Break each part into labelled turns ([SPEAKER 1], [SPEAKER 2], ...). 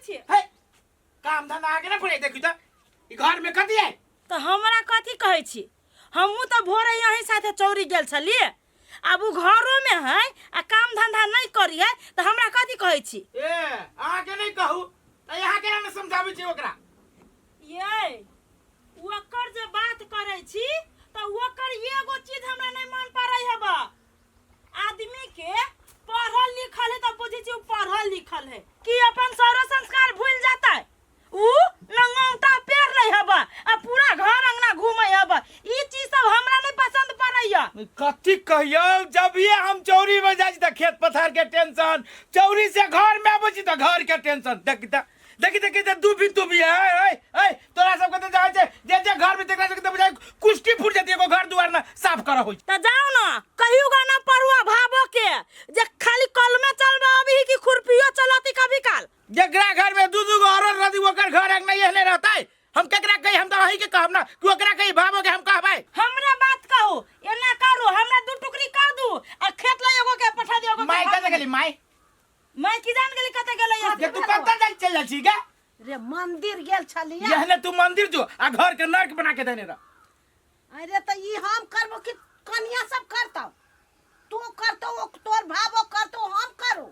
[SPEAKER 1] छियै।
[SPEAKER 2] हे, काम धंधा आगे ना फुराई देखी त ई घर में कथी है?
[SPEAKER 3] तऽ हमरा कथी कहै छी? हमहूँ तऽ भोरे यहीं साथे चौरी गेल छलियै। आब उ घरोमे है आ काम धंधा नहि करी है तऽ हमरा कथी कहै छी?
[SPEAKER 2] ए, अहाँ के नहीं कहू त यहाँ के ना समझाबै छी ओकरा।
[SPEAKER 3] ये ओकर जे बात करै छी तऽ ओकर एगो चीज हमरा नहि मन पड़ै हब। आदमी के पढ़ल लिखल है तऽ बुझै छी उ पढ़ल लिखल है कि अपन सारा संस्कार भूल जाता है। उ नंगौटा पेर लै हब आ पूरा घर अंगना घूमै हब। ई चीज सब हमरा नहीं पसंद पड़ैया।
[SPEAKER 2] कथी कहियौ, जब ये हम चौरी में जाइ छी तऽ खेत पथार के टेंशन, चौरी से घर में आबै छी तऽ घर के टेंशन। देखी तऽ देखी देखी तऽ दुबी दुबी है। ए ए तोरा सबके तऽ जाइ छै जे जे घर में देखला सबके तऽ बुझाइ कुश्ती फूट जेती, एगो घर दुआर ना साफ करऽ होइ।
[SPEAKER 3] तऽ जाउ ना कहियो गा ना पढ़ुआ भाबो के जे खाली कलमे चलबा अभी कि खुरपियो चलती कभी काल।
[SPEAKER 2] जेकरा घर में दू दू गो औरत रहती ओकर घर अंगना एहने रहतै। हम केकरा कही? हम तऽ अहीं के कहब ना कि ओकरा कही भाबो के हम कहबै।
[SPEAKER 3] हमरा बात कहू, एना करू हमरा दू टुकड़ी कर दू आ खेत ला एगो के पठा दियो एगो के
[SPEAKER 2] माय
[SPEAKER 3] भाग
[SPEAKER 2] कतऽ गेली माय?
[SPEAKER 3] माय की जान गेली कतऽ गेलै?
[SPEAKER 2] जे तू कतऽ जाइ चल जाइ छी गे?
[SPEAKER 4] रे मंदिर गेल छलियै।
[SPEAKER 2] एहने तू मंदिर जो आ घर के नर्क बना के देने रह।
[SPEAKER 4] अरे तऽ ई हम करबो कि कनिया सब करतौ? तू करतौ, ओ तोर भाबो करतौ, हम करू?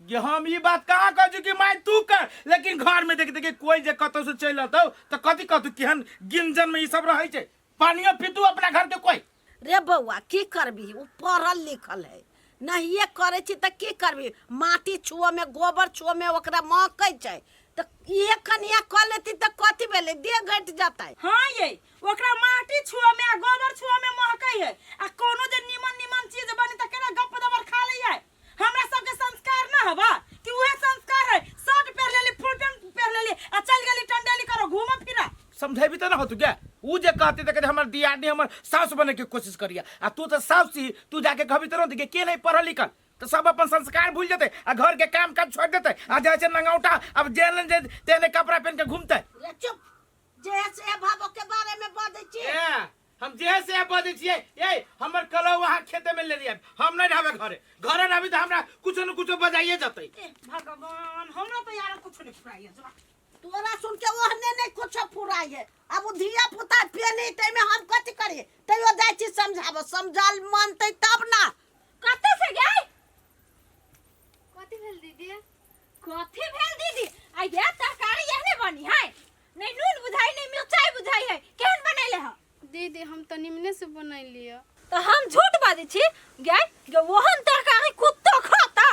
[SPEAKER 2] जे हम ई बात कहाँ कहै छी कि माय तू कर, लेकिन घर में देख देख कोई जे कतौ से चलि अतौ तऽ कथी कहतौ? केहन गिंजन में ई सब रहै छै। पानियो पीतू अपना घर के कोई?
[SPEAKER 4] रे बौआ की करबी, ओ पढ़ल लिखल है, नहिए करै छी तऽ की करबी? माटी छुअ में गोबर छुअ में ओकरा महकै छै, तऽ इहे कनिया कऽ लेती तऽ कथी भेलै? देह घटि जेतै।
[SPEAKER 3] हाँ ये ओकरा माटी छुअ में आ गोबर छुअ में महकै है आ कोनो जे निमन निमन चीज बनी तऽ केना गप दबर खा लै है। हमरा सबके संस्कार ना हवा कि उहे संस्कार है? शर्ट पहन लेली, फुल पैंट पहन लेली आ चल गेली टंडेली करो घूम फिरा।
[SPEAKER 2] समझेबी तऽ ना होतु गे? उ जे कहते तऽ कहते हमर दियादनी हमर सास बने के कोशिश करिया आ तू तऽ सास छी, तू जाके कहबी तऽ ना के नहीं पढ़ल लिखल तऽ सब अपन संस्कार भूल जेतै आ घर के काम काज छोड़ देतै आ जाइ छै नंगौटा अब जेहन जे तेहने कपड़ा पहन के घूमतै।
[SPEAKER 4] रे चुप, जे से भाबो के बारे में बजै छी।
[SPEAKER 2] ए, हम जे से बजै छियै। ए, हमर कलौ अहाँ खेते में ले लियै, हम नहीं रहबै घरे। घरे रहबी तऽ हमरा कुछो न कुछो बजाइए जेतै।
[SPEAKER 3] ए भगवान, हमरा तऽ यार कुछो नहीं फुराइए जरा।
[SPEAKER 4] तोरा सुन के ओहने नहीं कुछो फुराइ है। अब उ धिया पुता पेनी तैमे हम कथी करी? तैयो जाइ छी समझाबो, समझाल मानतै तब ना।
[SPEAKER 1] कतऽ से गई? कथी भेल दीदी? कथी भेल दीदी? आ ये तरकारी एहने बनी है, नहीं नून बुझाई नहीं मिर्चाई बुझाई है, केहन बनैले ह?
[SPEAKER 5] दीदी हम तऽ निमने से बनैलियै।
[SPEAKER 1] तऽ हम झूठ बाजै छी गे? गे ओहन तरकारी कुत्तो खातौ,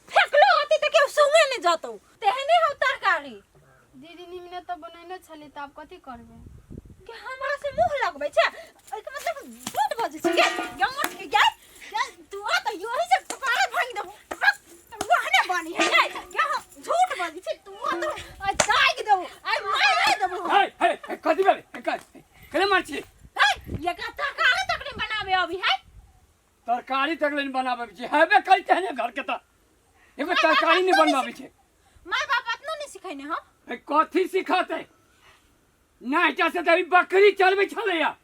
[SPEAKER 1] फेकलो होती तऽ केओ सुंगे नहि जतौ, तेहने हौ तरकारी।
[SPEAKER 5] दीदी निमने तऽ बनैने छली तऽ आब कथी करबै?
[SPEAKER 1] गे हमरा से मुंह लगबै छै, एहिके मतलब झूठ बाजै छी गे? गे मोट के गे, गे तू आ तऽ योही से कपारे भांगि देबौ। ओहने बनी है गे। गे हम झूठ बाजै छी? तू आ तऽ आइ दागि देबौ, आइ मारि देबौ।
[SPEAKER 6] हे हे हे, कथी भेलै? हे, कथी मार छी?
[SPEAKER 1] हे, एकरा तरकारी तक नहीं बनाबे अभी है।
[SPEAKER 6] तरकारी तक नहीं बनाबे छी, हेबे करी तेहने घर के तऽ एगो तरकारी नहीं बनबाबै छै।
[SPEAKER 1] माय बाप अतनो नहीं सिखैने हो?
[SPEAKER 6] हे, कथी सिखतै? नाइटा से तऽ ई बकरी चलबै छलैया,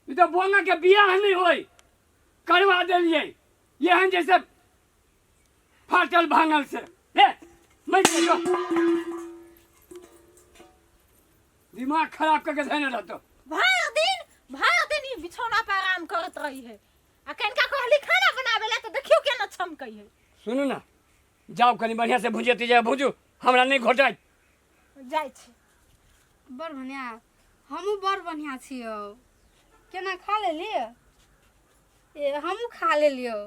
[SPEAKER 6] ई तऽ बोंगा के बियाह नहीं होय करवा देलियै एहन जैसे फाटल भांगल से। हे मरि गेलियो, दिमाग खराब करके धैने रहतो।
[SPEAKER 1] भर दिन ई बिछौना पर आराम करत रही है आ कनिका कहली खाना बनाबे ला तऽ देखियो केना छमकै है।
[SPEAKER 6] सुनू ना, जाउ कनी बढ़िया से भुजिया तुजिया भुजू, हमरा नहीं घोटाइ।
[SPEAKER 1] जाइ छी।
[SPEAKER 5] बड़ बढ़िया, हमहूँ बड़ बढ़िया छियौ। केना खा लेलियै? ए हमहूँ खा लेलियौ।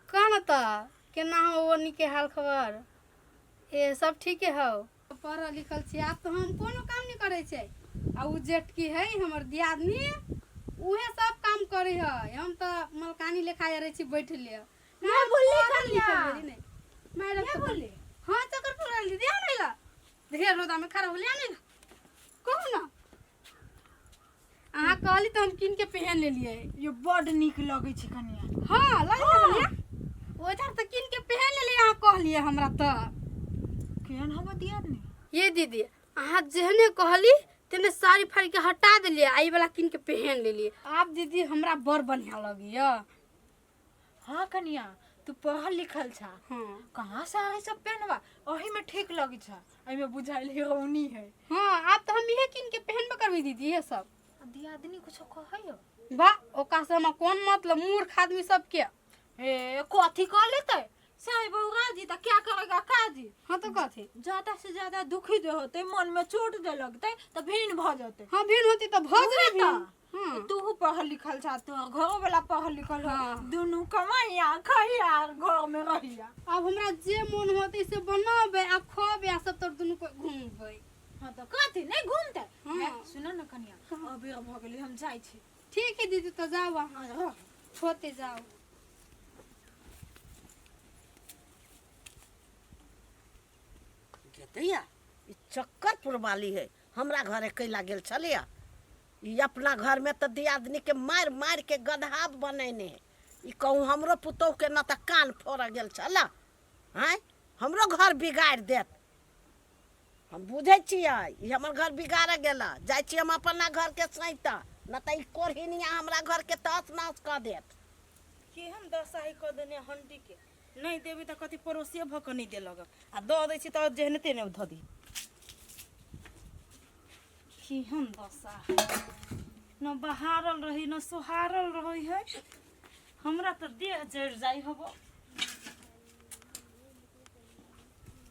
[SPEAKER 5] कह न तऽ केना हौ ओनी के हाल खबर? ए सब ठीके हौ। पढ़ल लिखल छी, आब तऽ हम कोनो काम नहि करै छियै आ उ जेठकी है हमर दियादनी, उहे सब काम करै है। हम तऽ मलकानी लेखा रहै छी बैठले।
[SPEAKER 1] ना बोलले
[SPEAKER 5] पढ़ल
[SPEAKER 1] कनिया।
[SPEAKER 5] लिखल भेली नहि। मारि
[SPEAKER 1] ना बोलले।
[SPEAKER 5] हाँ चक्कर पुरल दीदी, आ नहीं ला ढेर रौदा में खड़ा होले, आ नहीं ला। कहू ना, अहाँ कहली तऽ हम कीन के पहन लेलियै।
[SPEAKER 7] यो बड नीक लगै छै कनिया।
[SPEAKER 5] हाँ लगै छै बढ़िया। ओझा तऽ कीन के पहन लेलियै, अहाँ कहलियै हमरा तऽ।
[SPEAKER 7] केहन हवा दियादनी?
[SPEAKER 5] ये दीदी अहाँ जेहने कहली तेहने साड़ी फाड़ी के हटा देलियै आ ई वाला कीन के पहन लेलियै। आब दीदी हमरा बड़ बढ़िया लगैया।
[SPEAKER 7] हाँ कनिया, तू पढ़ल लिखल छा।
[SPEAKER 5] हाँ।
[SPEAKER 7] कहाँ साड़ी सब पहनबा, ओही में ठीक लगी छा, एहिमे बुझाइल हीरोइनी है।
[SPEAKER 5] हाँ, आब तऽ हम इहे कीन के पहनबे करबै दीदी इहे सब।
[SPEAKER 7] आ दियादनी कुछो कहै?
[SPEAKER 5] बा, ओकरा से हमरा कोन मतलब, मूर्ख आदमी सबके।
[SPEAKER 7] ए, कथी कह लेतै साई बौरा जी, तऽ क्या करेगा काजी?
[SPEAKER 5] हाँ तऽ कथी?
[SPEAKER 7] ज्यादा से ज्यादा दुखी दे होते, मन में चोट दे लगते तऽ भिन्न भऽ जेतै।
[SPEAKER 5] हाँ, भिन्न होती तऽ भऽ जेतै
[SPEAKER 7] उहे
[SPEAKER 5] भिन्न।
[SPEAKER 7] तऽ।
[SPEAKER 5] हाँ।
[SPEAKER 7] तूहू पढ़ल लिखल छा, तोहर घरो वाला पढ़ल लिखल हो।
[SPEAKER 5] हाँ।
[SPEAKER 7] दुनू कमाइया खइया, घर में रहिया।
[SPEAKER 5] आब हमरा जे मोन होतै से बनाबै आ खबै आ सब तर दुनू कोइ घूमबै।
[SPEAKER 7] हाँ तऽ कथी नहीं घूमते?
[SPEAKER 5] हाँ।
[SPEAKER 7] ए, सुन न कनिया, अबेर भऽ गेलै, हम जाइ छी।
[SPEAKER 5] ठीक है दीदी, तऽ जाउ अहाँ।
[SPEAKER 7] हाँ, रह।
[SPEAKER 5] होते जाउ।
[SPEAKER 4] गेतैया ई चक्करपुर वाली है, हमरा घरे कैला गेल छलैया? ई अपना घरमे तऽ दियादनीके मारि मारि के गदहा बनेने है। ई कहूँ हमरो पुतोहुके न तऽ कान फोड़ऽ गेल छल। आँय, हमरो घर बिगाड़ि देत, हम बुझै छियै। ई हमर घर बिगाड़ऽ गेल। जाइ छी हम अपना घरके सैंतऽ, न तऽ ई कोढ़िनिया हमरा घरके तहस नहस कऽ देत।
[SPEAKER 3] केहन दशाही कऽ देने हंडी के। नहि देबै तऽ कथी पड़ोसिए भऽ कऽ नहि देलक, आ दऽ दै छी तऽ जेहने तेहने धऽ दी। केहन दशा है, न बहारल रही न सोहारल रही है। हमरा तऽ देह जरि जाइ हबो।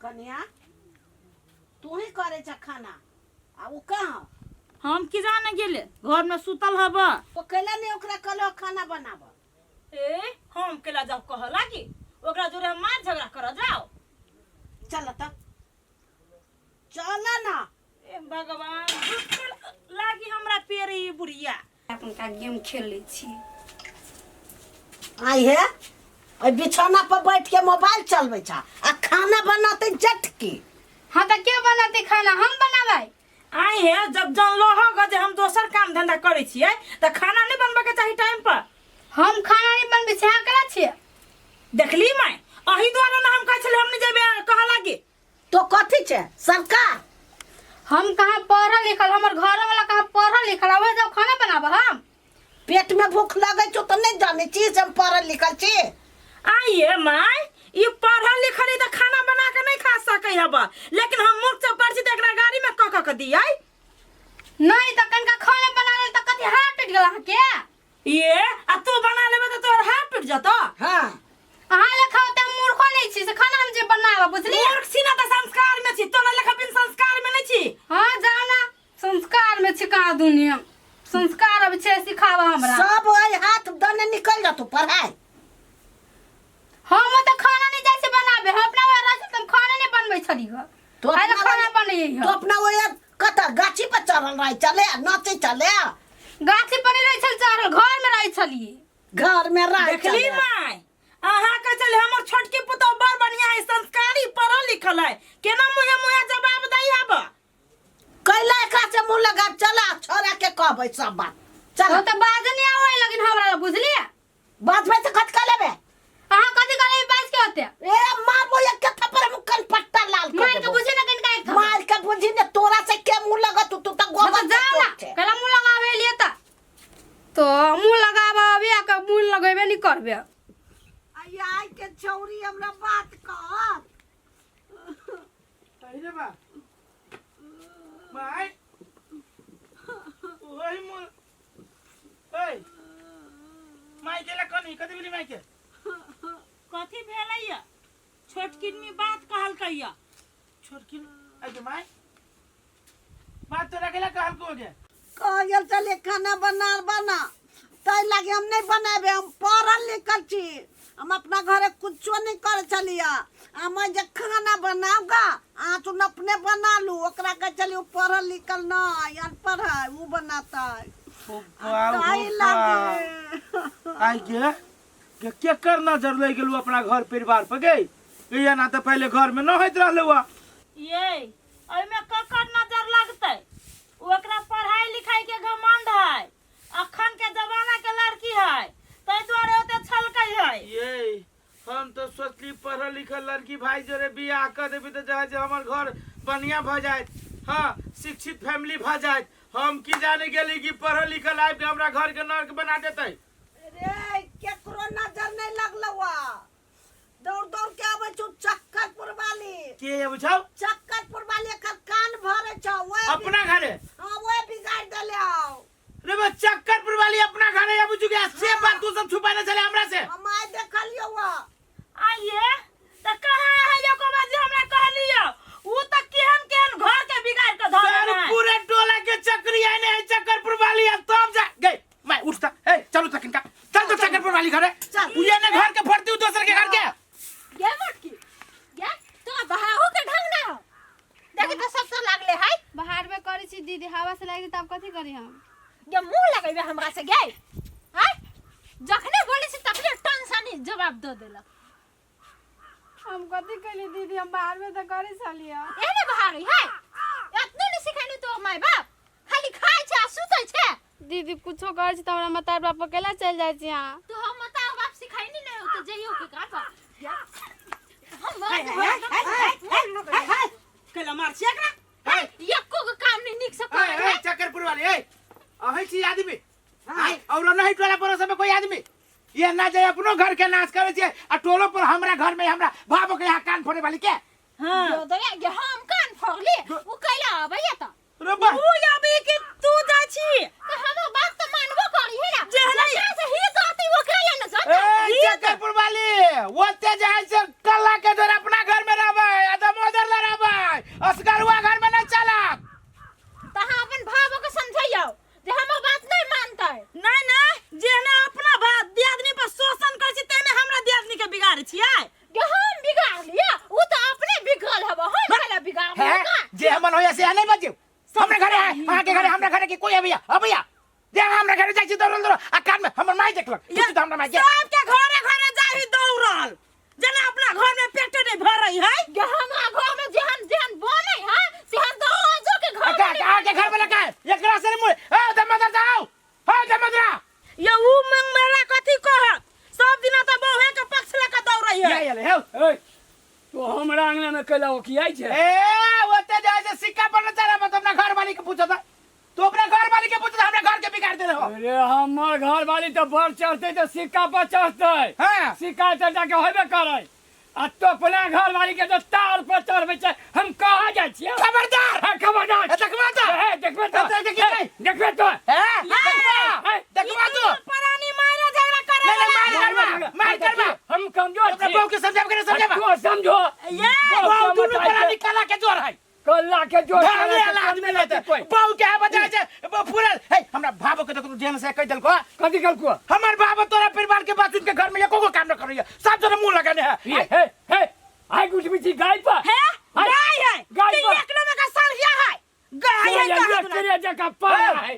[SPEAKER 4] कनिया, तू ही करे छ खाना, आ उ कहाँ?
[SPEAKER 3] हम की जाने गेले, घर में सुतल हब।
[SPEAKER 4] ओ कैला नहीं ओकरा कहलो खाना बनाब?
[SPEAKER 3] ए, हम केला जाओ कह लागी? ओकरा जोरे हम मार झगड़ा कर जाओ?
[SPEAKER 4] चल त, चल ना।
[SPEAKER 3] ए भगवान, दुख लागी हमरा पेरे ई बुढ़िया।
[SPEAKER 5] अपन का गेम खेल लै छी।
[SPEAKER 4] आई हे, ओहि बिछौना पर बैठ के मोबाइल चलबै छ आ खाना बनाते जटकी।
[SPEAKER 5] हाँ तऽ के बनाते खाना? हम बनाबै।
[SPEAKER 3] आइ हे, जब जानलो हो जे हम दोसर काम धंधा करै छियै तऽ खाना नहि बनबऽ के चाही टाइम पर?
[SPEAKER 5] हम खाना नहीं बनबै छियै, अहाँ केना छियै?
[SPEAKER 3] देखली माय, अही दुआरे ने हम कहै छलियै हम नहि जेबै कह लागी।
[SPEAKER 4] तो कथी छै सरकार?
[SPEAKER 5] हम कहाँ पढ़ल लिखल, हमर घर वाला कहाँ पढ़ल लिखल? आबै जाओ खाना बनाबऽ हम।
[SPEAKER 4] पेट में भूख लगै छौ तऽ नहि जानै छी से हम पढ़ल लिखल छी।
[SPEAKER 3] आइए माय, ई पढ़ल लिखल है तऽ खाना बना के नहीं खा सकै हब, लेकिन हम मूर्ख चप्पर छी तऽ एकरा गाड़ी में कऽ कऽ के दियै।
[SPEAKER 5] नहीं तऽ कनिका खाना बना लेल तऽ कथी हाथ टूटि गेल अहाँके?
[SPEAKER 3] ये, आ तू बना लेबे तऽ तोहर हाथ टूटि जतौ?
[SPEAKER 4] हाँ।
[SPEAKER 5] अहाँ लेखा ओते हम मूर्खो नहीं छी से खाना हम जे बनाबऽ, बुझलियै?
[SPEAKER 3] मूर्ख छी ना तऽ संस्कार में छी, तोरा लेखा बिन संस्कार में नहीं छी।
[SPEAKER 5] हाँ, जाओ ना, संस्कार में छी कहाँ दुनिया संस्कार अब छै सिखाबऽ हमरा।
[SPEAKER 4] सब ओहि हाथ दने निकल जतौ पढ़ाई।
[SPEAKER 5] हम ओते खाना नहीं जाइ छै बनाबे, हम अपना ओहे रहै छली तऽ हम खाना नहीं बनबै छली हँ।
[SPEAKER 4] तो
[SPEAKER 5] आइ
[SPEAKER 4] अपना
[SPEAKER 5] खाना बनैयै
[SPEAKER 4] तो अपना ओहि कतऽ गाछी पर चढ़ल रहै चले नाचै चले?
[SPEAKER 5] गाछी पर नहीं रहै छल चढ़ल, घर में रहै छलियै।
[SPEAKER 4] घर में रह।
[SPEAKER 3] देखली माय, अहाँ के चले हमर छोटकी पुतोह बड़ बढ़िया है, संस्कारी पढ़ल लिखल है, केना मुहे मुहे जवाब दै हब?
[SPEAKER 4] कैला एकरा से मुंह लगा? चला, छोरा के कहबै सब बात, चल।
[SPEAKER 5] ओ तऽ बाज नहीं आबै लेकिन हमरा लग, बुझलियै?
[SPEAKER 4] बाजबै तऽ कथी कऽ लेबै?
[SPEAKER 5] अहाँ कथी कहले बाज के होते?
[SPEAKER 4] ए, मारबो एक थप्पड़, हम कनपट्टा लाल कर
[SPEAKER 5] मार के
[SPEAKER 4] देबो।
[SPEAKER 5] बुझी ना कनिका एक थप्पड़।
[SPEAKER 4] मार के बुझी ने, तोरा से के मुंह लगत? तू तऽ
[SPEAKER 5] हाँ
[SPEAKER 4] गोबर
[SPEAKER 5] तऽ जाओ ना।
[SPEAKER 4] के चोट छै।
[SPEAKER 5] कहला मुँह लगावे लिए तऽ तो मुँह लगाबऽ अबे आ के मुँह लगेबे नहीं करबे।
[SPEAKER 4] आई आई के छौरी हमरा बात कहत।
[SPEAKER 2] अरे बा माय, ओही मुँह। ए माय, केला कनी कथी भेली माय के?
[SPEAKER 3] कथी भेलैया? छोटकिनमी बात कहलकैया।
[SPEAKER 2] छोटकिन अगे माय, बात तोरा केला कहलको गे?
[SPEAKER 4] कह गेल चले खाना बना बना, ताहि लागे हम नहीं बनेबे। हम पढ़ल लिखल छी, हम अपना घरे कुछो नहीं करे छलियै। हम जे खाना बनाऊगा, अहाँ तुम अपने बना लू। ओकरा कहे छलियै, उ पढ़ल लिखल नहीं, अनपढ़ है, उ बनाता है। ताहि लागे।
[SPEAKER 2] आई गे के केकर नजर लग गेलू अपना घर परिवार पर गई? ये ना तऽ पहले घर में न होइत रहले हुआ।
[SPEAKER 3] ये, एहिमे ककर नजर लगतै? ओकरा पढ़ाई लिखाई के घमंड है, अखन के जमाना के लड़की है, ताहि दुआरे ओते छलकै है।
[SPEAKER 2] ये, हम तो सोचली पढ़ल लिखल लड़की भाई जोरे बियाह कर देबी तऽ जे जे हमर घर बढ़िया भऽ जायत, हाँ, शिक्षित फैमिली भऽ जायत। हम की जाने गेली कि पढ़ल लिखल आबि के हमरा घर के नर्क बना देतै।
[SPEAKER 4] रे, केकरो नजर नहीं लगलौ। दौड़ दौड़ के आबै छौ चक्करपुर वाली।
[SPEAKER 2] के अबै छौ?
[SPEAKER 4] चक्करपुर वाली एकर कान भरे छौ ओए।
[SPEAKER 2] अपना घरे?
[SPEAKER 4] हाँ, ओए बिगाड़ देले हौ।
[SPEAKER 2] रे बा, चक्करपुर वाली अपना घरे आबै छौ के? से बात तू सब छुपाने छले हमरा से।
[SPEAKER 4] हम आइ देखलियौ हँ।
[SPEAKER 3] आइए त कहाँ है एको बार जे हमरा कहलियो? उ त केहन केहन घर के बिगाड़ के धऽ
[SPEAKER 2] सर
[SPEAKER 3] देने है।
[SPEAKER 2] पूरे टोला के चक्री आने है चक्करपुर वाली, आ तब जा गए मैं उठता। ए चलो तक इनका चल तो चक्करपुर वाली घरे।
[SPEAKER 4] चल।
[SPEAKER 2] ये ने घर के फड़ती हूँ दोसर के घर के।
[SPEAKER 1] गे मोटकी गे, तोरा बहारो के ढंग ना हो। देखी तो सब तो लागले है।
[SPEAKER 5] बाहर में करै छी दीदी, हवा से लागि तब कथी करी हम?
[SPEAKER 1] गे मुंह लगेबे हमरा से गे? हैं, जखने बोली छी तखने टनसनी जवाब दऽ देलक।
[SPEAKER 5] हम कथी कैली दीदी? हम बाहर में तऽ करै छलियै।
[SPEAKER 1] एहने बहारी है? एतनो नहीं सिखेलु तोर माय बाप? खाली खाइ छै आ सुतै छै।
[SPEAKER 5] दीदी, कुछो करै छी तऽ हमरा मतार बाप पर केला चलि जाइ छी अहाँ?
[SPEAKER 1] तो हम मतार बाप सिखैनी नहीं हो तो जइयो के का पर हम
[SPEAKER 3] कैला मार छियै एकरा?
[SPEAKER 2] ए
[SPEAKER 1] एको गो काम नहीं नीक से
[SPEAKER 2] ए
[SPEAKER 1] करे
[SPEAKER 2] ए
[SPEAKER 1] है।
[SPEAKER 2] चक्करपुर वाली, ए अहै छी आदमी आय और नहीं टोला पड़ोस में कोई आदमी ये ना जाए अपनो घर के नाश करे छे आ टोलो पर हमरा घर में हमरा भाबो के यहाँ कान फोड़े वाली के।
[SPEAKER 3] हां।
[SPEAKER 1] यो दया गे, हम कान फोड़ली? उ कैला अबैया त?
[SPEAKER 2] रे बा,
[SPEAKER 3] उ अभी कि तू जाइ छी
[SPEAKER 1] त हमर बात त मानबो करी है ना।
[SPEAKER 3] जेहने
[SPEAKER 1] जेकरा से ही करती ओकरा ले न जाता।
[SPEAKER 2] ए चक्करपुर वाली, ओते जाय से कल्ला के डर अपना घर में रहबै आ दामोदर ले रहबै, असगरुआ घर में नहीं चलब।
[SPEAKER 1] त अहाँ अपन भाबो के समझैयौ जे हमर बात नहीं मानतै।
[SPEAKER 3] नहीं नहीं, जेहने अपना दियादनी पर शोषण करै छी तेहने हमरा दियादनी के बिगाड़ै छियै।
[SPEAKER 1] गे हम बिगाड़ लिया? उ त अपने बिगड़ल हब, हम कैला बिगाड़
[SPEAKER 2] है
[SPEAKER 1] लिया?
[SPEAKER 2] जे हमन होया से नहीं बजियो। हमरा घरे है, अहाँ के घरे, हमरा घरे के कोई अबैया अबैया जे हमरा घरे जाइ छी दौड़ल दौड़ल आ कान में हमर माय देखलक।
[SPEAKER 3] ये
[SPEAKER 2] तू तो हमरा माय के
[SPEAKER 3] सबके घरे घरे जाही दौड़ल, जेना अपना घर में पेटे नहीं भरै है।
[SPEAKER 1] गे हमरा घर में जेहन जेहन बनै है तेहन तो रोजो के घर
[SPEAKER 2] का
[SPEAKER 1] में
[SPEAKER 2] का के घर में लगा एकरा से मुँह। ए दमदर जाओ, हे दमदरा।
[SPEAKER 3] ये उ मंग मेरा कथी कहत? सब दिना त बहुए के पक्ष लेके दौड़ै है।
[SPEAKER 2] ये ये हे।
[SPEAKER 6] ए तो हमरा अंगना में कैला ओकियाइ छै?
[SPEAKER 2] ए ओते जाय से सिक्का पर न चढ़ा मत। अपना घर वाली के पूछत, तू अपना घर वाली के पूछत, हमरा घर के बिगाड़ देले हो।
[SPEAKER 6] अरे हमर घर वाली तऽ बड़ चढ़तै तऽ सिक्का पर चढ़तै।
[SPEAKER 2] हाँ।
[SPEAKER 6] सिक्का तऽ जाके होबे करै, आ तो अपना घर वाली के तऽ तार पर चढ़बै छै। हम कहाँ जाइ छियै?
[SPEAKER 2] खबरदार।
[SPEAKER 6] हाँ, खबरदार।
[SPEAKER 2] ए, देखबा तो।
[SPEAKER 6] ए, देखबे तो।
[SPEAKER 2] ए, देखी
[SPEAKER 6] ए,
[SPEAKER 2] नहीं।
[SPEAKER 6] देखबे तो।
[SPEAKER 2] ए, देखबा।
[SPEAKER 6] ए,
[SPEAKER 2] देखबा तू।
[SPEAKER 3] परानी मारे झगड़ा करे।
[SPEAKER 2] नहीं, नहीं, मार करबा, मार करबा।
[SPEAKER 6] हम कमजोर
[SPEAKER 2] अपना
[SPEAKER 6] छी।
[SPEAKER 2] बहू के समझाब के नहीं समझाबा?
[SPEAKER 6] तू समझो।
[SPEAKER 3] ये
[SPEAKER 2] बहू
[SPEAKER 6] बहू
[SPEAKER 2] दुनू
[SPEAKER 6] के
[SPEAKER 2] परानी कला के जोर है।
[SPEAKER 6] कल्ला के जोर।
[SPEAKER 2] भागे वाला आदमी लेते
[SPEAKER 6] कोई
[SPEAKER 2] बहू के बजा छै पूरा। हे, हमरा भाबो के देखो जेन से कह देलको।
[SPEAKER 6] कथी कलको?
[SPEAKER 2] हमर बाबा तोरा परिवार के बात सुन के घर में एको गो काम न करैया, सब जने मुंह लगाने है।
[SPEAKER 6] ये हे हे, आई कुछ भी गाय पर
[SPEAKER 3] है
[SPEAKER 6] हाय।
[SPEAKER 3] गाय है।
[SPEAKER 6] गाय
[SPEAKER 3] कि
[SPEAKER 6] पर।
[SPEAKER 3] एक नंबर का साढ़िया है, गाय है।
[SPEAKER 6] ये
[SPEAKER 3] कहाँ दुना?
[SPEAKER 6] तेरे जगह पर है।
[SPEAKER 2] ए,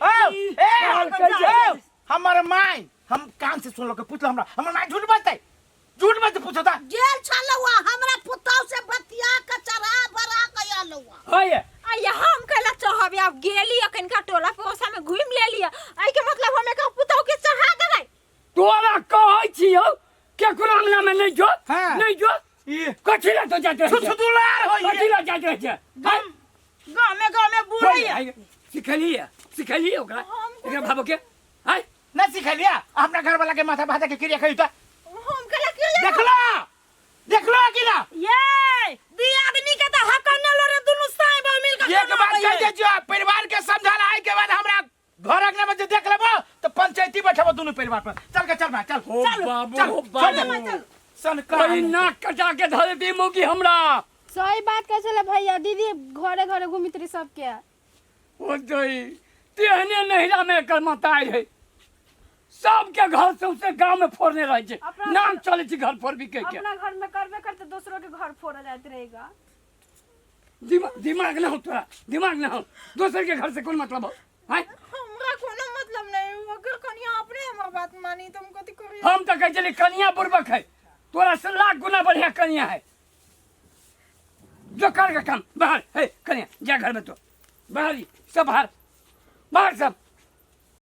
[SPEAKER 2] ए,
[SPEAKER 6] बाल कैसे?
[SPEAKER 2] ए, हमर माय हम कान से सुनलो के पूछलो हमरा, हमर माय झूठ बजतै? झूठ बजतै पूछता।
[SPEAKER 4] गेल छलौआ हमरा पुतहु से बतिया के चढ़ा बढ़ा के अलौआ।
[SPEAKER 6] हाय।
[SPEAKER 1] आ यहाँ हम कैला चढ़ब? आब गेली अखनका टोला पड़ोसा में घूमि लेली, एहि के मतलब हम एकर पुतहु के चढ़ा देबै?
[SPEAKER 6] तोरा कहै छियौ केकरो अंगना में नहीं जो।
[SPEAKER 2] हाँ।
[SPEAKER 6] नहीं जो।
[SPEAKER 2] ई
[SPEAKER 6] कथी ला तो जाते रहै छै?
[SPEAKER 2] छुछुदुलार होई।
[SPEAKER 6] कथी ला जाते रहै छै? हाय।
[SPEAKER 3] गाँव में गाँव में बुढ़ै है।
[SPEAKER 6] सिखलिए सिखलिए ओकरा, एकरा भाबो के। हाय।
[SPEAKER 2] न सिखलिया अपना घर वाला के माथा भाजा के क्रिया कहियो त।
[SPEAKER 1] हम कैला क्यों जाब?
[SPEAKER 2] देखलो देखलो कि ना?
[SPEAKER 3] ये दियादनी के त हक न लो रे, दुनू साई बहू मिल के
[SPEAKER 2] एक बात कह दे जो परिवार के समझाला आए के बाद हमरा घर अंगना में जे देख लेबो तो पंचायती बैठबो दुनू परिवार पर। चल के चल बा चल।
[SPEAKER 6] हो
[SPEAKER 2] चल,
[SPEAKER 6] बाबू,
[SPEAKER 2] चल,
[SPEAKER 6] हो
[SPEAKER 2] चल,
[SPEAKER 6] बाबू।
[SPEAKER 2] चल। सनका
[SPEAKER 6] कोई नाक कटा के धर दी मौगी हमरा।
[SPEAKER 5] सही बात कहै छलै भैया, दीदी घरे घरे घुमित रही सबके।
[SPEAKER 6] ओ जई तेहने नहिरा में एकर मताइ है, सबके घर सौंसे गांव में फोड़ने रहै छै। नाम चलै छै घर फोड़बी के
[SPEAKER 5] अपना घर में करबे करते, दोसरों के घर फोड़ा जाइत रहेगा।
[SPEAKER 6] दिमाग ना हो तोरा, दिमाग ना हो। दोसर के घर से कोन मतलब हो? हैं?
[SPEAKER 7] हमरा कोनो मतलब नहीं, अगर कनिया अपने हमर बात मानी तो हम कथी करी?
[SPEAKER 6] हम तो कहै छली कनिया बुड़बक है, तोरा से लाख गुना बढ़िया कनिया है। जो कर के काम बाहर है कनिया, जा घर में तो बाहर ही सब, बाहर बाहर सब।